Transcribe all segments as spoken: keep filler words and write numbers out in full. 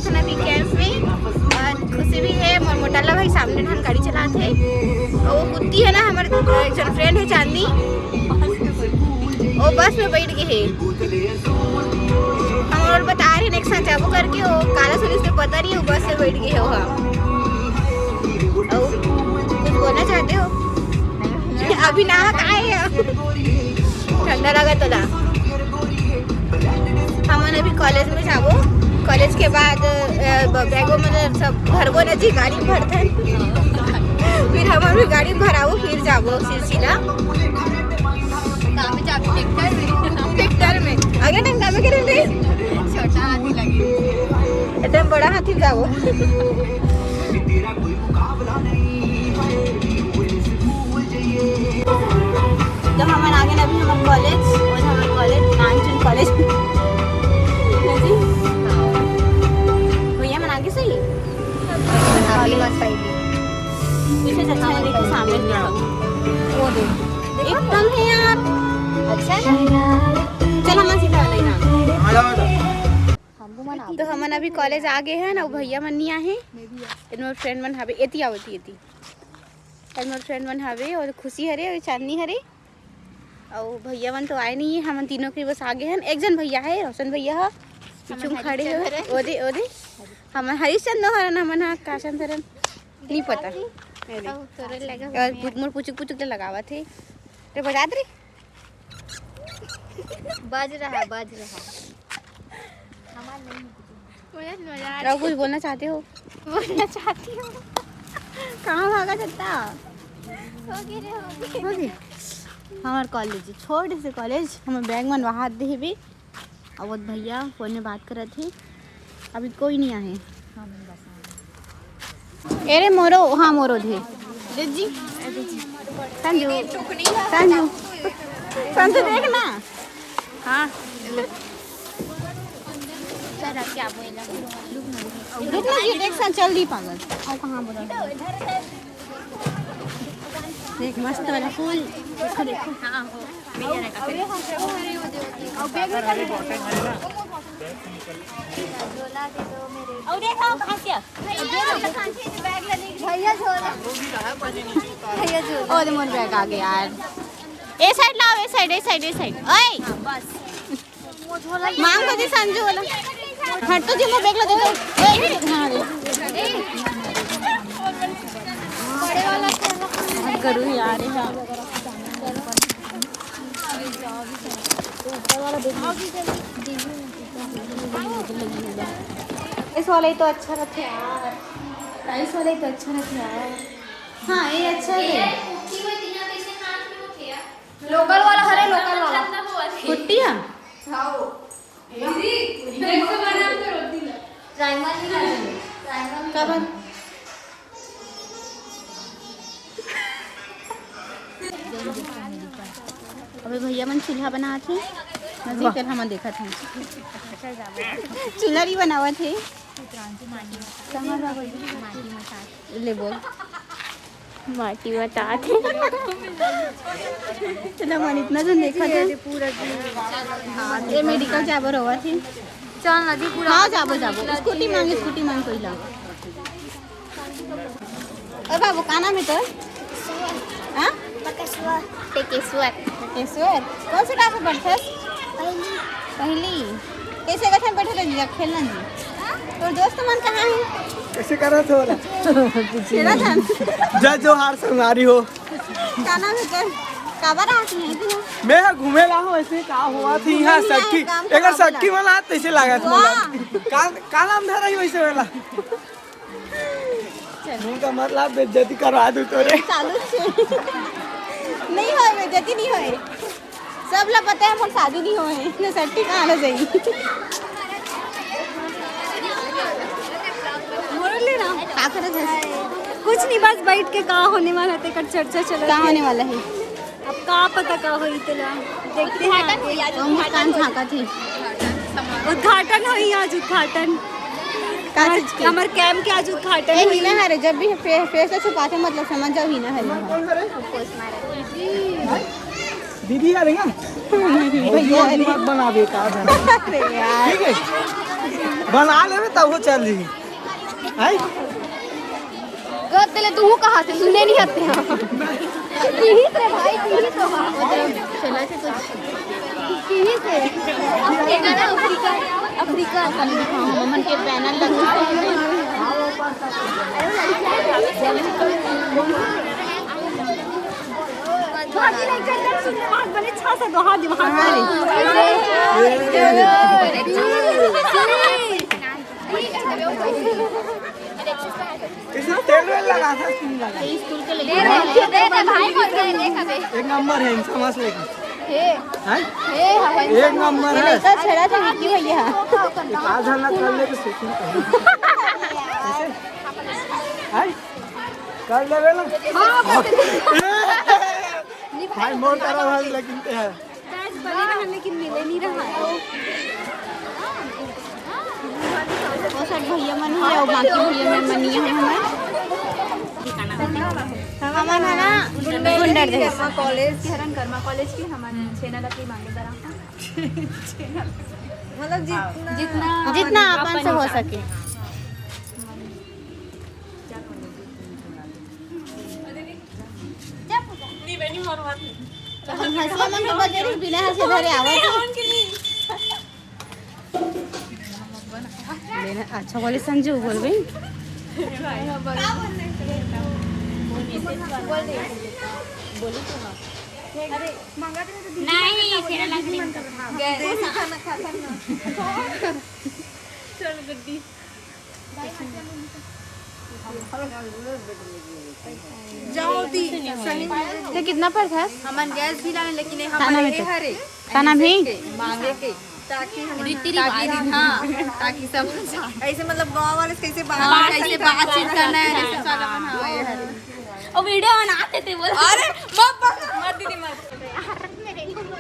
अभी कैंप में, और खुशी भी है। मोर मोटाला भाई सामने ढान गाड़ी चलात हे, और वो कुत्ती है ना, हमर, अ, एक जन फ्रेंड है चांदनी, वो बस में बैठ गए है। हम और बता रहे नेक्स्ट टाइम जाबो करके, वो काला सुनी से पता नहीं, वो बस में बैठ गए है वहाँ। और कुछ बोलना चाहते हो? अभी नहा के आए हैं। ठंडा लगा तोला। हमन अभी कॉलेज में जाबो। कॉलेज के बाद, अ, ब-, बैगों में सब भरबो न जी, गाड़ी में भरथन। फिर हमन भी गाड़ी में भराबो, फिर जाबो सिलसिला। कहाँ में जाबो? ट्रैक्टर में। ट्रैक्टर में। अगले टाइम कहाँ में करेंगे? छोटा हाथी लगे। एकदम बड़ा हाथी में जाबो। तो हमन आगे ना अभी हमर कॉलेज, और हमर कॉलेज नानचुन कॉलेज। भैया मन आगे सही। अभी बस पहले। पीछे से अच्छा है, देखो सामने से देखो। वो देखो। एकदम है यार। अच्छा है ना? चल हमन सीधा वाला ही ना। तो हमन अभी कॉलेज आ गए हैं ना, भैया मन नहीं आए हैं। एन मोर फ्रेंड मन हवे, एती आओ, एती, एती। एन मोर फ्रेंड मन हवे, और खुशी हरे, और चांदनी हरे, और भैया मन तो आए नहीं है। हमन तीनों के बस आगे हन। एक जन भैया है, रोशन भैया ह, पीछू में खड़े हो। ओदे, ओदे। हमन हरीश चंद हरन, हमन ह का चंद हरन, नहीं पता। अरे। और मोर पुचुक पुचुक ले लगावत है। रे बजा दे रे। बाज रहा, बाज रहा। हमार नहीं है कुछ। मुझे मजा आ रहा। कुछ बोलना चाहते हो? बोलना चाहती हूँ। कहाँ भागा जत्ता? हो गई रे, हो गई। हो गई? हमार कॉलेज, छोटे से कॉलेज, हमें बैग मन वहाँ दे भी। अब वो भैया फोन में बात करत हे, अभी कोई नहीं आए। एरे मोरो, हाँ मोरो थे। जी संजू, संजू, संजू देख ना। हाँ। रुक ना जी, देख सन चल दी पागल। और कहाँ बोला? देख मस्त वाला फूल। देखो, देखो। हाँ, हो। भैया झोला। भैया झोला। ओ, मोर बैग आ गया यार। ए साइड लाओ, ए साइड, ए साइड, ए साइड। ओए। मांग को जी संजू वाला। हट तो जी, मोर बैग ला दे दो। ए, हाँ रे। करू यार, हाँ। इस वाला ही तो अच्छा रखे यार। प्राइस वाला ही तो अच्छा रखे यार। हाँ, ये अच्छा है। लोकल वाला, हरे लोकल वाला। कुट्टिया? हाँ। प्राइमर नहीं लगा। प्राइमर नहीं कब? अबे भैया मन चूल्हा बनावत हे, नजदीक वाह। चल हमन देखत हन। चूल्हा नहीं बनावत हे। ले बोल। माटी बतात हे। चला मन इतना जन देखत हे। ये मेडिकल जाबर होवत हे। चल ना जी, पूरा हाँ, जाबो, जाबो। स्कूटी मांग, स्कूटी मांग कोई ला। ओ बाबू, का नाम है तोर? हाँ? टेकेश्वर। टेकेश्वर। कौन से क्लास में पढ़थस? पहली। पहली। कैसे कथन बैठे रह जा, खेलना जी। हाँ? तोर दोस्त मन कहाँ है? कैसे कर रहे थे बोला? खेला था। जय जोहार संगवारी हो। का नाम है तोर? काबर आज नहीं थी? मैं घूमे ला हूँ, ऐसे का हुआ थी यहाँ घूमे नहीं आए, सट्ठी। काम एक खराब सट्ठी लगा। वाला हाथ कैसे लगा था वाह। बोला? का, का नाम धरा ही वैसे वाला? चल। मुंह का मतलब बेइज्जती करवा दूं तोरे। चालू छे। नहीं होए, बेइज्जती नहीं होए। सब ला पता है, मोर शादी नहीं होए। इतने सट्टी कहाँ ला जाई? बोल ले ना। का करत हस? कुछ नहीं, बस बैठ के का होने वाला है, तेकर चर्चा चलत का है। होने वाला है? अब का पता का होई तेला, देखते हैं आगे। तो मुस्कान झांकत हे। उद्घाटन होई आज, उद्घाटन। का चीज के? हमर कैंप के आज उद्घाटन ए, होई। हीना हरे, जब भी फे-, फेस से छुपाते, मतलब, समझ जाओ, हीना हरे। दीदी हरे ना? भैया हरे। दिमाग बना दे का है। अरे यार। ठीक है? बना लेबे तब वो चल रही है। गद ले तू कहाँ से सुने नहीं आते हैं। यही से भाई, यही तो। चला से कुछ। यही से। Africa, Africa. अफ्रीका। हमन के बैनर लगे। भाभी नहीं करते, सुनने बात बने, छह से दो हाथ दिमाग में। इसमें तेल वेल लगा था, क्यों लगा? स्कूल के लिए। दे दे, दे दे, भाई बोल रहे हैं, देख अबे। एक नंबर है, इनका मस्त लेकिन। हे। हैं? हे, हवा एक नंबर है। इनका छेड़ा था विक्की भैया। आज हम ना कर ले तो सीखी। हैं? कर लेबे ना। हाँ, कर लेबे। भाई, मोर करा भाई, लेकिन ते है। पैच बने रहा, लेकिन मिले नहीं रहा है। वो सब भैया मन है, और बाकी भैया मन, मन नहीं है हमारे। हमारा ना गुंडर दे। कर्मा कॉलेज, हरन कर्मा कॉलेज की हमारे छेना लकड़ी मांगे जरा। मतलब जितना, जितना अपन से हो सके। हंसवा मन के बजरूर बिना हंसे धरे आवत है। लेना अच्छा बोले संजू बोल भाई। नहीं, तेरा लग नहीं। चल गुड्डी। जाओ दी, सही में। तो कितना पर था? हमन गैस भी लाए, लेकिन ये खाना हमारे में ये तो हरे। खाना भी? मांगे के। ताकि हम रीति रिवाज। हाँ, ताकि सब ऐसे मतलब गाँव वाले से कैसे बात, हाँ, कैसे बातचीत करना है, जैसे साला बना हुआ है। और वीडियो बनाते थे बोल। अरे, मत बना। मत दीदी, मत।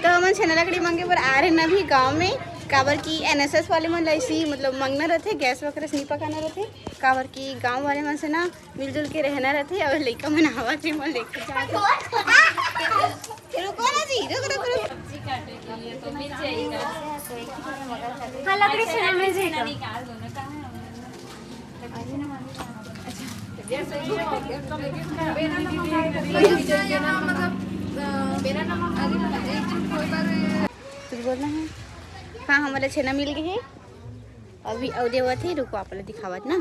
तो हमन छेना लकड़ी मांगे बर आ रहे ना भी गांव में, काबर कि एनएसएस वाले मन ला ऐसी मतलब मांगना रहते, गैस वगैरह से नहीं पकाना रहते, काबर कि गांव वाले मन से ना मिलजुल के रहना रहते। और लइका मन आवत हे, मन लेके जात हे। रुको ना जी, रुक, रुक, रुक। हाँ, लकड़ी छेना मिल जाएगा। कुछ बोलना है? हाँ, हमला छेना मिल गए हे। अभी अउ देवत हे, रुको, आप ला दिखावत ना।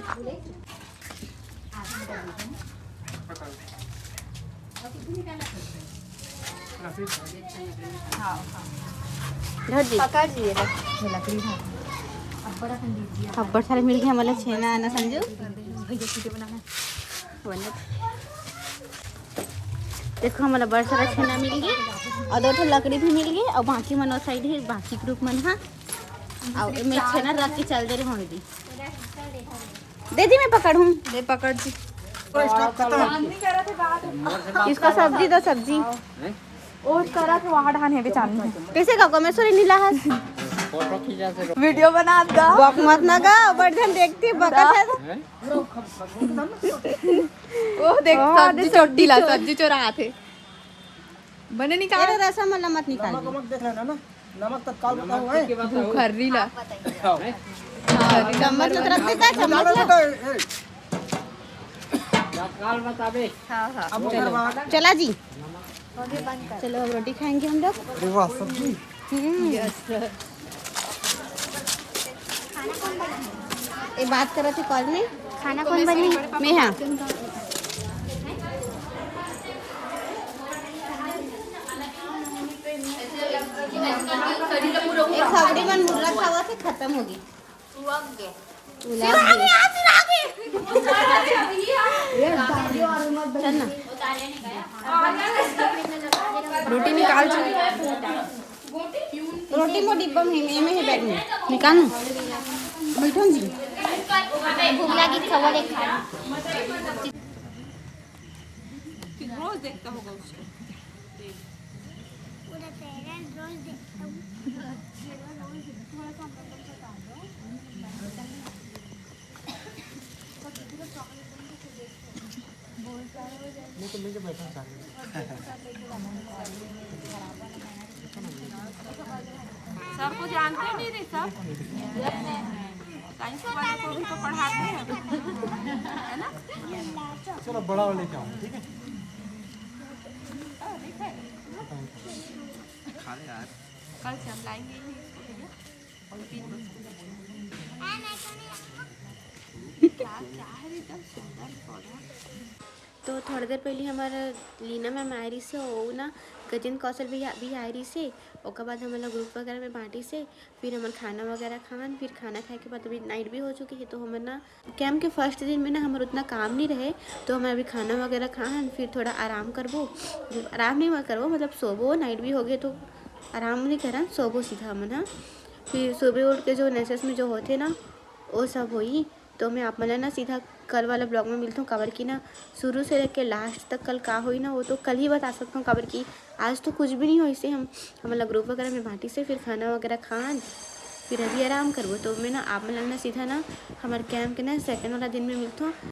धर जी। पकड़ जी, ये लकड़ी है। अब्बड़ सारे मिल गए हमला छेना ना संजू। बनत। देखो, हमला बड़ सारा छेना मिल गए और दो ठो लकड़ी भी मिल गए और बाकी मन ओ साइड हे, बाकी ग्रुप मन हा। और मैं छेना रख के चल दे रहे हूँ दीदी। दे दी, मैं पकड़ूं। दे पकड़ जी। इसका सब्जी दो, सब्जी। और करा थे वहाँ ढाने बेचान में। कैसे का कमेश्वरी नीला है? वीडियो बना दा। बक मत ना गा, बड़ जन देखती बकत है। वो देख, हाँ, सब्जी चोटी ला, सब्जी चोरा थे। बने निकाल। अरे रसम वाला मत निकाल। नमक, नमक देख लेना ना। नमक तत्काल बताओ, हैं? भूखर्री ला। हाँ। चम्मच उतरत नहीं का, चम्मच ला। ए, ए। तत्काल बताबे। हाँ, हाँ। अब उधर बाहर। चला जी। चलो, अब रोटी खाएंगे हम लोग। अरे वाह, सब्जी। हम्म। ये बात करत हे कॉल में। खाना कौन बनी? मैं हाँ। एक खबड़ी मन मुर्रा खावा थे, खत्म होगी। उलग गे। उलग गे। चल ना। रोटी निकाल चल। रोटी मो डिब्बा में, एमे हे बैग में। निकाल ना। बैठो जी। भूख लगी, खबर एक खा। रोज देखता होगा उसको। सबको जानते नहीं रे सब। कहीं से चलो, बड़ा वाले क्या हो, ठीक है? खा ले यार। कल से हम लाएंगे ही नहीं इसको, भैया। और तीन बजे। क्या क्या है, एकदम सुंदर पौधा। तो थोड़ी देर पहले हमारा लीना मैम आए रही से, वो ना गजेंद्र कौशल भी, भी आए रही से। ओकर बाद हमन ला ग्रुप वगैरह में बांटी से, फिर हमन खाना वगैरह खान, फिर खाना खाए के बाद अभी नाइट भी हो चुकी है, तो हमन ना कैंप के फर्स्ट दिन में ना हमर उतना काम नहीं रहे, तो हमन अभी खाना वगैरह खान, फिर थोड़ा आराम करबो। आराम नहीं करबो, मतलब सोबो, नाइट भी हो गए तो आराम नहीं करन, सोबो सीधा हमन, हाँ। फिर सुबह उठ के जो नेसेस में जो होते ना, वो सब होई। तो मैं आप मन ला ना सीधा कल वाला ब्लॉग में मिलता हूँ, काबर कि ना शुरू से लेके लास्ट तक कल का होई ना, वो तो कल ही बता सकता हूँ, काबर कि आज तो कुछ भी नहीं होइसे। हम हमन ला ग्रुप वगैरह में बांटी से, फिर खाना वगैरह खान, फिर अभी आराम करबो। तो मैं ना आप मन ला ना सीधा ना हमारे कैंप के ना सेकंड वाला दिन में मिलता हूँ।